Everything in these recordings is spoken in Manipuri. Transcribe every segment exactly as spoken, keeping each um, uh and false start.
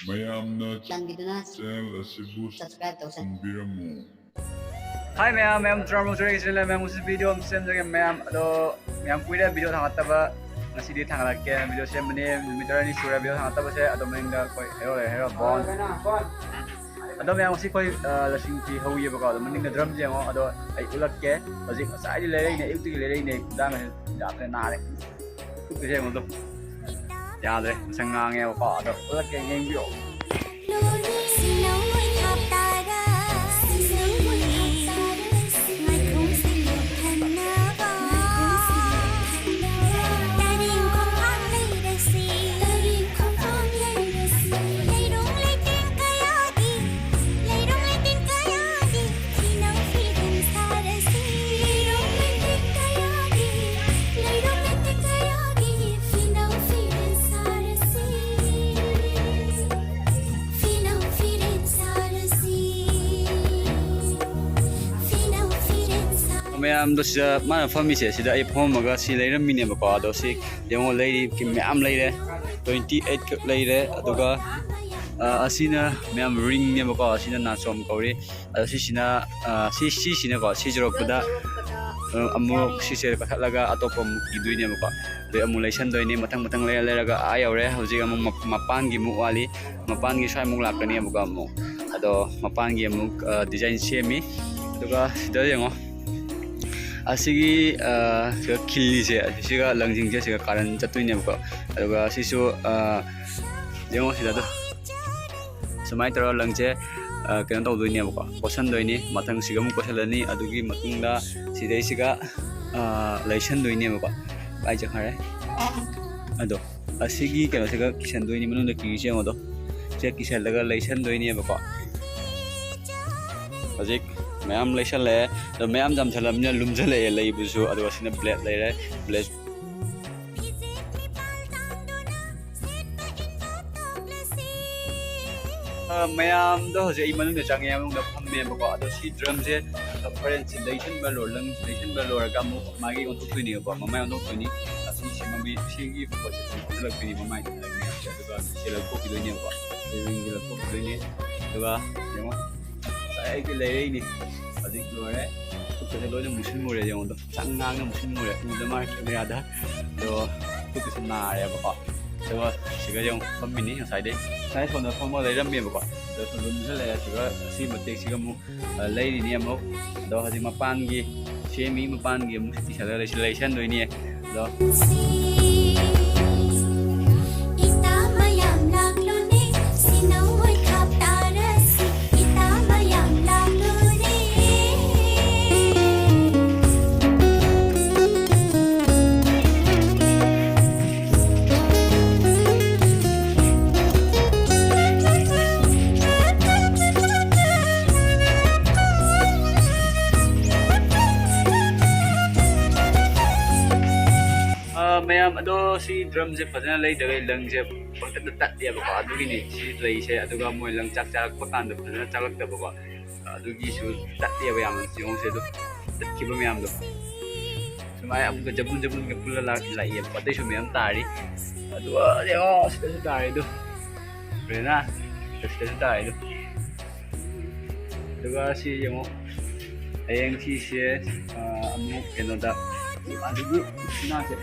ꯃꯌꯥꯝꯅ ꯆꯥꯟꯕꯤꯗꯨꯅ channel ꯑꯁꯤꯕꯨ subscribe ꯇꯧꯁꯟꯕꯤꯔꯝꯃꯨ꯫ Hi ꯃꯌꯥꯝ, ꯃꯌꯥꯝ ꯇꯔꯥꯃꯔꯤ ꯆꯔꯦꯒꯤ channel ꯃꯌꯥꯝ ꯉꯁꯤ video ꯑꯃ ꯁꯦꯝꯖꯒꯦ ꯃꯌꯥꯝ꯫ ꯑꯗꯣ ꯃꯌꯥꯝ ꯀꯨꯏꯔꯦ video ꯊꯥꯡꯒꯠꯇꯕ, ꯉꯁꯤꯗꯤ ꯊꯥꯡꯒꯠꯂꯛꯀꯦ꯫ Video ꯁꯦꯝꯕꯅꯦ, ꯅꯨꯃꯤꯠ ꯇꯔꯥꯅꯤ ꯁꯨꯔꯦ video ꯊꯥꯡꯒꯠꯇꯕꯁꯦ꯫ ꯑꯗꯣ ꯃꯅꯤꯡꯗ ꯑꯩꯈꯣꯏ ꯍꯦꯔꯣ ꯂꯩ, ꯍꯦꯔꯣ ꯕꯣꯟ꯫ ꯑꯗꯣ ꯃꯌꯥꯝ ꯉꯁꯤ ꯑꯩꯈꯣꯏ, ꯑ, ꯂꯁꯤꯡ ꯐꯤ ꯍꯧꯏꯌꯦꯕꯀꯣ꯫ ꯑꯗꯣ ꯃꯅꯤꯡꯗ drum ꯌꯦꯡꯉꯣ, ꯑꯗꯣ ꯑꯩ ꯎꯠꯂꯛꯀꯦ꯫ ꯍꯧꯖꯤꯛ ꯉꯁꯥꯏꯗꯤ ꯂꯩꯔꯛꯏꯅꯦ, ꯑꯌꯨꯛꯇꯒꯤ ꯂꯩꯔꯛꯏꯅꯦ, ꯈꯨꯗꯥꯡꯒꯁꯦ ꯌꯥꯗ꯭ꯔꯦ, ꯅꯥꯔꯦ꯫ ꯈꯨꯠꯀꯁꯦ ꯌꯦꯡꯉꯣ ꯑꯗꯣ꯫ ꯌꯥꯗ꯭ꯔꯦ, ꯃꯁꯛ ꯉꯥꯡꯉꯦꯕꯀꯣ꯫ ꯑꯗꯣ ꯎꯠꯂꯛꯀꯦ, ꯌꯦꯡꯕꯤꯌꯣ꯫ ꯃꯌꯥꯝꯗꯣ ꯁꯤꯗ ꯃꯥꯅ ꯐꯝꯃꯤꯁꯦ, ꯁꯤꯗ ꯑꯩ ꯐꯝꯃꯒ ꯁꯤ ꯂꯩꯔꯝꯃꯤꯅꯦꯕꯀꯣ꯫ ꯑꯗꯣ ꯁꯤ ꯌꯦꯡꯉꯣ, ꯂꯩꯔꯤ ꯃꯌꯥꯝ ꯂꯩꯔꯦ, twenty eight ꯈꯛ ꯂꯩꯔꯦ꯫ ꯑꯗꯨꯒ, ꯑ, ꯑꯁꯤꯅ ꯃꯌꯥꯝ ringꯅꯦꯕꯀꯣ, ꯑꯁꯤꯅ ꯅꯥꯆꯣꯝ ꯀꯧꯔꯤ꯫ ꯑꯗꯣ ꯁꯤꯁꯤꯅ, ꯑ, ꯁꯤ, ꯁꯤꯁꯤꯅꯀꯣ, ꯁꯤ ꯌꯧꯔꯛꯄꯗ, ꯑ, ꯑꯃꯨꯛ ꯁꯤꯁꯦ ꯀꯛꯊꯠꯂꯒ ꯑꯇꯣꯞꯄ ꯑꯃꯨꯛ ꯀꯤꯗꯣꯏꯅꯦꯕꯀꯣ꯫ ꯑꯗꯩ ꯑꯃꯨꯛ ꯂꯩꯁꯟꯗꯣꯏꯅꯦ, ꯃꯊꯪ ꯃꯊꯪ ꯂꯩꯔ ꯂꯩꯔꯒ ꯑꯥ ꯌꯧꯔꯦ꯫ ꯍꯧꯖꯤꯛ ꯑꯃꯨꯛ ꯃ-, ꯃꯄꯥꯟꯒꯤ ꯑꯃꯨꯛ ꯋꯥꯠꯂꯤ꯫ ꯃꯄꯥꯟꯒꯤ ꯁ꯭ꯋꯥꯏꯃꯨꯛ ꯂꯥꯛꯀꯅꯦꯕꯀꯣ ꯑꯃꯨꯛ꯫ ꯑꯗꯣ ꯃꯄꯥꯟꯒꯤ ꯑꯃꯨꯛ, ꯑ, design ꯁꯦꯝꯃꯤ꯫ ꯑꯗꯨꯒ ꯁꯤꯗ ꯌꯦꯡꯉꯣ꯫ ꯑꯁꯤꯒꯤ, ꯑ, ꯁꯤꯒ ꯈꯤꯜꯂꯤꯁꯦ, ꯁꯤꯒ ꯂꯪꯁꯤꯡꯁꯦ ꯁꯤꯒ ꯀꯥꯔꯟ ꯆꯠꯇꯣꯏꯅꯦꯕꯀꯣ꯫ ꯑꯗꯨꯒ ꯁꯤꯁꯨ, ꯑ, ꯌꯦꯡꯉꯣ ꯁꯤꯗ ꯑꯗꯣ꯫ ꯁꯨꯃꯥꯏꯅ ꯇꯧꯔꯒ ꯂꯪꯁꯦ, ꯑ, ꯀꯩꯅꯣ ꯇꯧꯗꯣꯏꯅꯦꯕꯀꯣ, ꯀꯣꯠꯁꯟꯗꯣꯏꯅꯤ꯫ ꯃꯊꯪ ꯁꯤꯒ ꯑꯃꯨꯛ ꯀꯣꯠꯁꯜꯂꯅꯤ꯫ ꯑꯗꯨꯒꯤ ꯃꯇꯨꯡꯗ ꯁꯤꯗꯩꯁꯤꯒ, ꯑ, ꯂꯩꯁꯟꯗꯣꯏꯅꯦꯕꯀꯣ꯫ ꯀꯥꯏ ꯆꯠꯈ꯭ꯔꯦ? ꯑꯗꯣ ꯑꯁꯤꯒꯤ ꯀꯩꯅꯣꯁꯤꯒ ꯀꯤꯁꯟꯗꯣꯏꯅꯤ, ꯃꯅꯨꯡꯗ ꯀꯤꯔꯤꯁꯦ ꯌꯦꯡꯉꯣ꯫ ꯑꯗꯣ ꯁꯤꯒ ꯀꯤꯁꯜꯂꯒ ꯂꯩꯁꯟꯗꯣꯏꯅꯦꯕꯀꯣ꯫ ꯍꯧꯖꯤꯛ ꯃꯌꯥꯝ ꯂꯩꯁꯜꯂꯛꯑꯦ꯫ ꯑꯗꯣ ꯃꯌꯥꯝ ꯌꯥꯝꯁꯜꯂꯕꯅꯤꯅ ꯂꯨꯝꯁꯜꯂꯛꯑꯦ ꯂꯩꯕꯁꯨ꯫ ꯑꯗꯨꯒ ꯁꯤꯅ blade ꯂꯩꯔꯦ, blade꯫ ꯑ, ꯃꯌꯥꯝꯗꯣ ꯍꯧꯖꯤꯛ ꯑꯩ ꯃꯅꯨꯡꯗ ꯆꯪꯉꯦ, ꯃꯅꯨꯡꯗ ꯐꯝꯃꯦꯕꯀꯣ꯫ ꯑꯗꯣ ꯁꯤ drumꯁꯦ ꯍꯣꯔꯦꯟ ꯁꯤ ꯂꯩꯁꯟꯕ ꯂꯣꯏꯔ-, ꯂꯪ ꯂꯩꯁꯟꯕ ꯂꯣꯏꯔꯒ ꯑꯃꯨꯛ ꯃꯥꯒꯤ ꯑꯣꯟꯊꯣꯛꯇꯣꯏꯅꯦꯕꯀꯣ, ꯃꯃꯥꯏ ꯑꯣꯟꯊꯣꯛꯇꯣꯏꯅꯤ꯫ ꯑꯁꯤ ꯁꯤ ꯃꯃꯤ-, ꯁꯤꯒꯤ ꯄꯣꯠꯁꯦ ꯑꯗꯨꯝ ꯑꯣꯟꯊꯣꯛꯂꯛꯇꯣꯏꯅꯤ ꯃꯃꯥꯏꯗ ꯂꯪ ꯃꯌꯥꯝꯁꯦ, ꯑꯗꯨꯒ ꯁꯤ ꯂꯧꯊꯣꯛꯈꯤꯗꯣꯏꯅꯦꯕꯀꯣ꯫ ꯍꯌꯦꯡꯒꯤ ꯂꯧꯊꯣꯛꯇꯣꯏꯅꯦ꯫ ꯑꯗꯨꯒ ꯌꯦꯡꯉꯣ, ꯉꯁꯥꯏ ꯑꯩꯒꯤ ꯂꯩꯔꯛꯏꯅꯤ, ꯍꯧꯖꯤꯛ ꯂꯣꯏꯔꯦ꯫ ꯈꯨꯠꯀꯁꯦ ꯂꯣꯏꯅ ꯃꯨꯁꯤꯟꯃꯨꯔꯦ, ꯌꯦꯡꯉꯣ ꯑꯗꯣ, ꯆꯥꯡ ꯉꯥꯡꯅ ꯃꯨꯁꯤꯟꯃꯨꯔꯦ, ꯎꯗ ꯃꯥꯜꯂꯦ ꯀꯦꯃꯦꯔꯥꯗ꯫ ꯑꯗꯣ ꯈꯨꯠꯀꯁꯦ ꯅꯥꯔꯦꯕꯀꯣ꯫ ꯑꯗꯨꯒ ꯁꯤꯒ ꯌꯦꯡꯉꯣ ꯐꯝꯃꯤꯅꯤ ꯉꯁꯥꯏꯗꯩ꯫ ꯉꯁꯥꯏ ꯁꯣꯝꯗ ꯐꯝꯃꯒ ꯂꯩꯔꯝꯃꯦꯕꯀꯣ꯫ ꯑꯗꯣ ꯁꯣꯝꯗ ꯃꯨꯁꯜꯂꯛꯑꯦ꯫ ꯁꯤꯒ ꯑꯁꯤ ꯃꯇꯦꯛꯁꯤꯒ ꯑꯃꯨꯛ ꯑ, ꯂꯩꯔꯤꯅꯤ ꯑꯃꯨꯛ꯫ ꯑꯗꯣ ꯍꯧꯖꯤꯛ ꯃꯄꯥꯟꯒꯤ ꯁꯦꯝꯃꯤ, ꯃꯄꯥꯟꯒꯤ ꯑꯃꯨꯛ ꯁꯤꯠꯇꯤ ꯁꯥꯠꯂ ꯂꯩꯁ-, ꯂꯩꯁꯟꯗꯣꯏꯅꯤ꯫ ꯑꯗꯣ ꯏꯇꯥ ꯃꯌꯥꯝ ꯂꯥꯛꯂꯣꯅꯦ, ꯁꯤꯅꯧ ꯑꯣꯏ ꯈꯥꯞ ꯇꯥꯔꯁꯤ, ꯏꯇꯥ ꯃꯌꯥꯝ ꯂꯥꯛꯂꯣꯅꯦ꯫ ꯑ, ꯃꯌꯥꯝ, ꯑꯗꯣ ꯁꯤ ꯗ꯭ꯔꯝꯁꯦ ꯐꯖꯅ ꯂꯩꯗ꯭ꯔꯒꯗꯤ ꯂꯪꯁꯦ ꯄꯪꯇꯠꯇ ꯇꯠꯂꯦꯕꯀꯣ꯫ ꯑꯗꯨꯒꯤꯅꯤ ꯁꯤ ꯂꯩꯁꯦ꯫ ꯑꯗꯨꯒ ꯃꯣꯏ ꯂꯪꯆꯥꯛ ꯆꯥꯔꯛꯄ ꯀꯥꯟꯗ ꯐꯖꯅ ꯆꯥꯛꯂꯛꯇꯕꯀꯣ, ꯑꯗꯨꯒꯤꯁꯨ ꯇꯠꯂꯦꯕ ꯌꯥꯝꯅ꯫ ꯌꯦꯡꯉꯨꯁꯦ ꯑꯗꯨ ꯇꯠꯈꯤꯕ ꯃꯌꯥꯝꯗꯣ꯫ ꯁꯨꯃꯥꯏꯅ ꯑꯃꯨꯛꯀ ꯖꯕꯨꯟ ꯖꯕꯨꯟꯒ ꯄꯨꯜꯂ ꯂꯥꯛ-, ꯂꯥꯛꯏꯌꯦꯕꯀꯣ꯫ ꯑꯇꯩꯁꯨ ꯃꯌꯥꯝ ꯇꯥꯔꯤ꯫ ꯑꯗꯨꯒ ꯌꯦꯡꯉꯣ, ꯁꯤꯗꯁꯨ ꯇꯥꯔꯤꯗꯣ꯫ ꯕ꯭ꯔꯦꯅꯥ, ꯁꯤꯗꯁꯨ ꯇꯥꯔꯤꯗꯣ꯫ ꯑꯗꯨꯒ ꯁꯤ ꯌꯦꯡꯉꯣ, ꯍꯌꯦꯡ ꯁꯤꯁꯦ, ꯑ, ꯑꯃꯨꯛ ꯀꯩꯅꯣꯗ, ꯑꯗꯨꯒꯤ ꯁꯤꯅꯥꯁꯦ,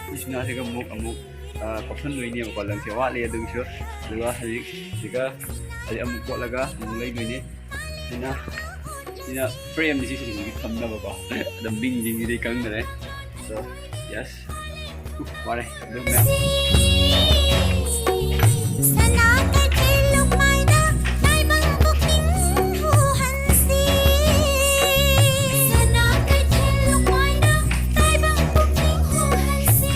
ꯁꯤ ꯁꯤꯅꯥꯁꯤꯒ ꯑꯃꯨꯛ, ꯑꯃꯨꯛ, ꯑ, ꯀꯞꯁꯟꯗꯣꯏꯅꯦꯕꯀꯣ꯫ ꯂꯪꯁꯦ ꯋꯥꯠꯂꯤ ꯑꯗꯨꯒꯤꯁꯨ꯫ ꯑꯗꯨꯒ ꯍꯧꯖꯤꯛ ꯁꯤꯒ ꯍꯧꯖꯤꯛ ꯑꯃꯨꯛ ꯀꯣꯠꯂꯒ ꯑꯃꯨꯛ ꯂꯩꯗꯣꯏꯅꯦ꯫ ꯁꯤꯅ, ꯁꯤꯅ ꯐ꯭ꯔꯦꯝꯅꯤ, ꯁꯤꯁꯤꯡꯁꯤꯗꯤ ꯊꯝꯅꯕꯀꯣ꯫ ꯑꯗꯣ ꯃꯤꯡꯁꯤꯡꯁꯤꯗꯤ ꯈꯪꯗ꯭ꯔꯦ꯫ ꯑꯗꯣ ꯌꯦꯁ꯫ ꯎꯐ, ꯋꯥꯔꯦ꯫ ꯑꯗꯨ ꯃꯌꯥꯝ꯫ ꯁꯅꯥ ꯀꯩꯊꯦꯜ ꯂꯨꯛꯃꯥꯏꯗ ꯇꯥꯏꯕꯪ ꯄꯨꯛꯅꯤꯡ ꯍꯨꯍꯟꯁꯤ꯫ ꯁꯅꯥ ꯀꯩꯊꯦꯜ ꯂꯨꯛꯃꯥꯏꯗ ꯇꯥꯏꯕꯪ ꯄꯨꯛꯅꯤꯡ ꯍꯨꯍꯟꯁꯤ꯫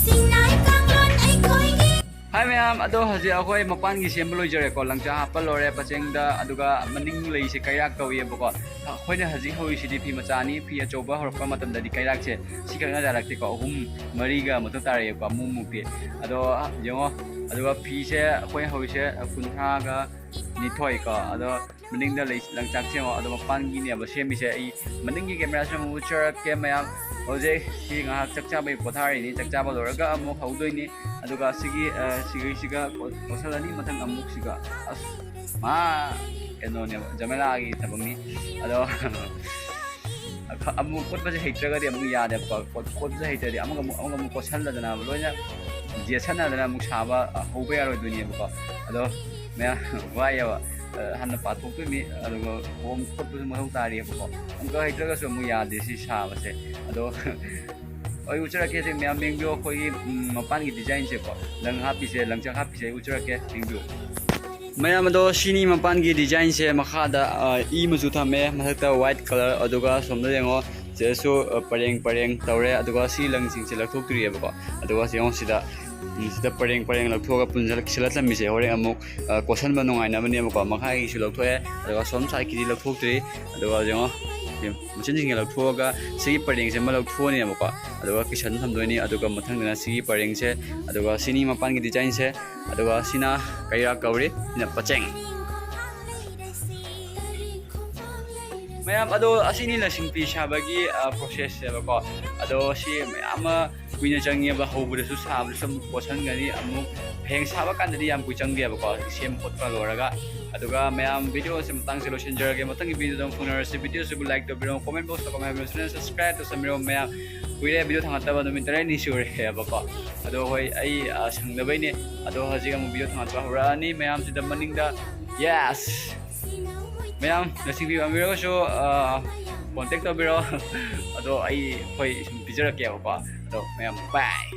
ꯁꯤꯡꯅꯥꯏ ꯀꯥꯡꯂꯣꯟ ꯑꯩꯈꯣꯏꯒꯤ꯫ ꯍꯥꯏ ꯃꯌꯥꯝ, ꯑꯗꯣ ꯍꯧꯖꯤꯛ ꯑꯩꯈꯣꯏ ꯃꯄꯥꯟꯒꯤ ꯁꯦꯝꯕ ꯂꯣꯏꯖꯔꯦꯀꯣ꯫ ꯂꯪꯆꯥꯛ ꯍꯥꯞꯄ ꯂꯣꯏꯔꯦ ꯄꯆꯦꯡꯗ, ꯑꯗꯨꯒ ꯃꯅꯤꯡ ꯂꯩꯁꯦ ꯀꯩꯔꯥꯛ ꯀꯧꯏꯌꯦꯕꯀꯣ꯫ ꯑꯩꯈꯣꯏꯅ ꯍꯧꯖꯤꯛ ꯍꯧꯔꯤꯁꯤꯗꯤ ꯐꯤ ꯃꯆꯥꯅꯤ, ꯐꯤ ꯑꯆꯧꯕ ꯍꯧꯔꯛꯄ ꯃꯇꯝꯗꯗꯤ ꯀꯩꯔꯥꯛꯁꯦ ꯁꯤꯈꯛꯅ ꯌꯥꯔꯛꯇꯦꯀꯣ, ꯑꯍꯨꯝ ꯃꯔꯤꯒ ꯃꯊꯛ ꯇꯥꯔꯛꯑꯦꯀꯣ ꯑꯃꯨꯛꯃꯨꯛꯇꯤ꯫ ꯑꯗꯣ ꯌꯦꯡꯉꯣ, ꯑꯗꯨꯒ ꯐꯤꯁꯦ ꯑꯩꯈꯣꯏ ꯍꯧꯔꯤꯁꯦ ꯀꯨꯟꯊ꯭ꯔꯥꯒ ꯅꯤꯊꯣꯏꯀꯣ꯫ ꯑꯗꯣ ꯃꯅꯤꯡꯗ ꯂꯩ ꯂꯪꯆꯥꯛ ꯁꯦꯝꯃꯣ꯫ ꯑꯗꯣ ꯃꯄꯥꯟꯒꯤꯅꯦꯕ ꯁꯦꯝꯃꯤꯁꯦ꯫ ꯑꯩ ꯃꯅꯤꯡꯒꯤ ꯀꯦꯃꯦꯔꯥꯁꯤꯅ ꯑꯃꯨꯛ ꯎꯠꯆꯔꯛꯀꯦ ꯃꯌꯥꯝ꯫ ꯍꯧꯖꯤꯛ ꯁꯤ ꯉꯥꯏꯍꯥꯛ ꯆꯥꯛ ꯆꯥꯕꯩ ꯄꯣꯊꯥꯔꯤꯅꯤ꯫ ꯆꯥꯛ ꯆꯥꯕ ꯂꯣꯏꯔꯒ ꯑꯃꯨꯛ ꯍꯧꯗꯣꯏꯅꯤ꯫ ꯑꯗꯨꯒ ꯁꯤꯒꯤ ꯁꯤꯒꯤꯁꯤꯒ ꯀꯣꯠꯁꯜꯂꯅꯤ꯫ ꯃꯊꯪ ꯑꯃꯨꯛ ꯁꯤꯒ ꯑꯁ ꯃꯥ ꯀꯩꯅꯣꯅꯦꯕ, ꯖꯃꯦꯂꯥꯒꯤ ꯊꯕꯛꯅꯤ꯫ ꯑꯗꯣ ꯑꯃꯨꯛ ꯀꯣꯠꯄꯁꯦ ꯍꯩꯇ꯭ꯔꯒꯗꯤ ꯑꯃꯨꯛ ꯌꯥꯗꯦꯕꯀꯣ꯫ ꯀꯣꯠꯄꯁꯦ ꯍꯩꯇ꯭ꯔꯗꯤ ꯑꯃꯒ ꯑꯃꯨꯛ ꯑꯃꯒ ꯑꯃꯨꯛ ꯀꯣꯠꯁꯜꯂꯗꯅ ꯂꯣꯏꯅ ꯌꯦꯠꯁꯟꯅꯗꯅ ꯑꯃꯨꯛ ꯁꯥꯕ ꯍꯧꯕ ꯌꯥꯔꯣꯏꯗꯣꯏꯅꯦꯕꯀꯣ꯫ ꯑꯗꯣ ꯃꯌꯥꯝ ꯋꯥꯏꯑꯦꯕ꯫ ꯍꯥꯟꯅ ꯄꯥꯊꯣꯛꯇꯣꯏꯅꯤ꯫ ꯑꯗꯨꯒ ꯍꯣꯝ ꯈꯣꯠꯄꯁꯨ ꯃꯊꯧ ꯇꯥꯔꯤꯕꯀꯣ꯫ ꯑꯃꯨꯛꯀ ꯍꯩꯇ꯭ꯔꯒꯁꯨ ꯑꯃꯨꯛ ꯌꯥꯗꯦ ꯁꯤ ꯁꯥꯕꯁꯦ꯫ ꯑꯗꯣ ꯑꯩ ꯎꯠꯆꯔꯛꯀꯦ ꯁꯤ ꯃꯌꯥꯝ ꯌꯦꯡꯕꯤꯌꯣ꯫ ꯑꯩꯈꯣꯏꯒꯤ ꯃꯄꯥꯟꯒꯤ ꯗꯤꯖꯥꯏꯟꯁꯦꯀꯣ, ꯂꯪ ꯍꯥꯞꯄꯤꯁꯦ, ꯂꯪꯆꯥꯛ ꯍꯥꯞꯄꯤꯁꯦ ꯑꯩ ꯎꯠꯆꯔꯛꯀꯦ, ꯌꯦꯡꯕꯤꯌꯨ꯫ ꯃꯌꯥꯝ ꯑꯗꯣ ꯁꯤꯅꯤ ꯃꯄꯥꯟꯒꯤ ꯗꯤꯖꯥꯏꯟꯁꯦ꯫ ꯃꯈꯥꯗ ꯏ ꯃꯆꯨ ꯊꯝꯃꯦ, ꯃꯊꯛꯇ ꯋꯥꯏꯠ ꯀꯂꯔ꯫ ꯑꯗꯨꯒ ꯁꯣꯝꯗ ꯌꯦꯡꯉꯣ, ꯁꯤꯗꯁꯨ ꯄꯔꯦꯡ ꯄꯔꯦꯡ ꯇꯧꯔꯦ꯫ ꯑꯗꯨꯒ ꯁꯤ ꯂꯪꯁꯤꯡꯁꯦ ꯂꯧꯊꯣꯛꯇ꯭ꯔꯤꯑꯕꯀꯣ꯫ ꯑꯗꯨꯒ ꯌꯦꯡꯉꯣ ꯁꯤꯗ, ꯁꯤꯗ ꯄꯔꯦꯡ ꯄꯔꯦꯡ ꯂꯧꯊꯣꯛꯑꯒ ꯄꯨꯟꯁꯤꯜꯂ ꯈꯤꯜꯂ ꯊꯝꯃꯤꯁꯦ ꯍꯣꯔꯦꯟ ꯑꯃꯨꯛ ꯀꯣꯠꯁꯟꯕ ꯅꯨꯡꯉꯥꯏꯅꯕꯅꯦꯕꯀꯣ꯫ ꯃꯈꯥꯒꯤꯁꯨ ꯂꯧꯊꯣꯛꯑꯦ꯫ ꯑꯗꯨꯒ ꯁꯣꯝ ꯁꯥꯏꯠꯀꯤꯗꯤ ꯂꯧꯊꯣꯛꯇ꯭ꯔꯤ꯫ ꯑꯗꯨꯒ ꯌꯦꯡꯉꯣ, ꯃꯆꯤꯟꯁꯤꯡꯁꯦ ꯂꯧꯊꯣꯛꯑꯒ ꯁꯤꯒꯤ ꯄꯔꯦꯡꯁꯦ ꯑꯃ ꯂꯧꯊꯣꯛꯑꯅꯦꯕꯀꯣ꯫ ꯑꯗꯨꯒ ꯀꯤꯁꯟ ꯊꯝꯗꯣꯏꯅꯤ꯫ ꯑꯗꯨꯒ ꯃꯊꯪꯗꯅ ꯁꯤꯒꯤ ꯄꯔꯦꯡꯁꯦ, ꯑꯗꯨꯒ ꯁꯤꯅꯤ ꯃꯄꯥꯟꯒꯤ ꯗꯤꯖꯥꯏꯟꯁꯦ꯫ ꯑꯗꯨꯒ ꯁꯤꯅ ꯀꯩꯔꯥꯛ ꯀꯧꯔꯤ, ꯁꯤꯅ ꯄꯆꯦꯡ꯫ ꯃꯌꯥꯝ ꯑꯗꯣ ꯑꯁꯤꯅꯤ ꯂꯁꯤꯡ ꯐꯤ ꯁꯥꯕꯒꯤ ꯄ꯭ꯔꯣꯁꯦꯁꯁꯦꯕꯀꯣ꯫ ꯑꯗꯣ ꯁꯤ ꯃꯌꯥꯝ ꯑꯃ ꯀꯨꯏꯅ ꯆꯪꯉꯦꯕ꯫ ꯍꯧꯕꯗꯁꯨ ꯁꯥꯕꯗꯁꯨ ꯑꯃꯨꯛ ꯀꯣꯠꯁꯟꯒꯅꯤ, ꯑꯃꯨꯛ ꯍꯌꯦꯡ ꯁꯥꯕ ꯀꯥꯟꯗꯗꯤ ꯌꯥꯝ ꯀꯨꯏ ꯆꯪꯗꯦꯕꯀꯣ ꯁꯦꯝ ꯈꯣꯠꯄ ꯂꯣꯏꯔꯒ꯫ ꯑꯗꯨꯒ ꯃꯌꯥꯝ ꯚꯤꯗꯤꯑꯣꯁꯦ ꯃꯇꯥꯡꯁꯦ ꯂꯣꯏꯁꯤꯟꯖꯔꯒꯦ꯫ ꯃꯊꯪꯒꯤ ꯚꯤꯗꯤꯑꯣꯗ ꯑꯃꯨꯛ ꯐꯪꯅꯔꯁꯤ꯫ ꯚꯤꯗꯤꯑꯣꯁꯤꯕꯨ ꯂꯥꯏꯛ ꯇꯧꯕꯤꯔꯣ, ꯀꯣꯃꯦꯟ ꯕꯣꯛꯁꯇ ꯀꯃꯥꯏ ꯍꯥꯏꯕꯤꯔꯣ, ꯆꯦꯅꯦꯜ ꯁꯕꯁꯀ꯭ꯔꯥꯏꯕ ꯇꯧꯁꯟꯕꯤꯔꯣ ꯃꯌꯥꯝ꯫ ꯀꯨꯏꯔꯦ ꯚꯤꯗꯤꯑꯣ ꯊꯥꯡꯒꯠꯇꯕ, ꯅꯨꯃꯤꯠ ꯇꯔꯦꯠꯅꯤ ꯁꯨꯔꯦꯕꯀꯣ꯫ ꯑꯗꯣ ꯍꯣꯏ ꯑꯩ ꯁꯪꯗꯕꯩꯅꯦ꯫ ꯑꯗꯣ ꯍꯧꯖꯤꯛ ꯑꯃꯨꯛ ꯚꯤꯗꯤꯑꯣ ꯊꯥꯡꯒꯠꯄ ꯍꯧꯔꯛꯑꯅꯤ꯫ ꯃꯌꯥꯝꯁꯤꯗ ꯃꯅꯤꯡꯗ ꯌꯦꯁ ꯃꯌꯥꯝ ꯂꯁꯤꯡ ꯐꯤ ꯄꯥꯝꯕꯤꯔꯒꯁꯨ ꯀꯣꯟꯇꯦꯛ ꯇꯧꯕꯤꯔꯣ꯫ ꯑꯗꯣ ꯑꯩ ꯑꯩꯈꯣꯏ ꯁꯨꯝ ꯄꯤꯖꯔꯛꯀꯦꯕꯀꯣ꯫ ꯑꯗꯣ ꯃꯌꯥꯝ ꯕꯥꯏ꯫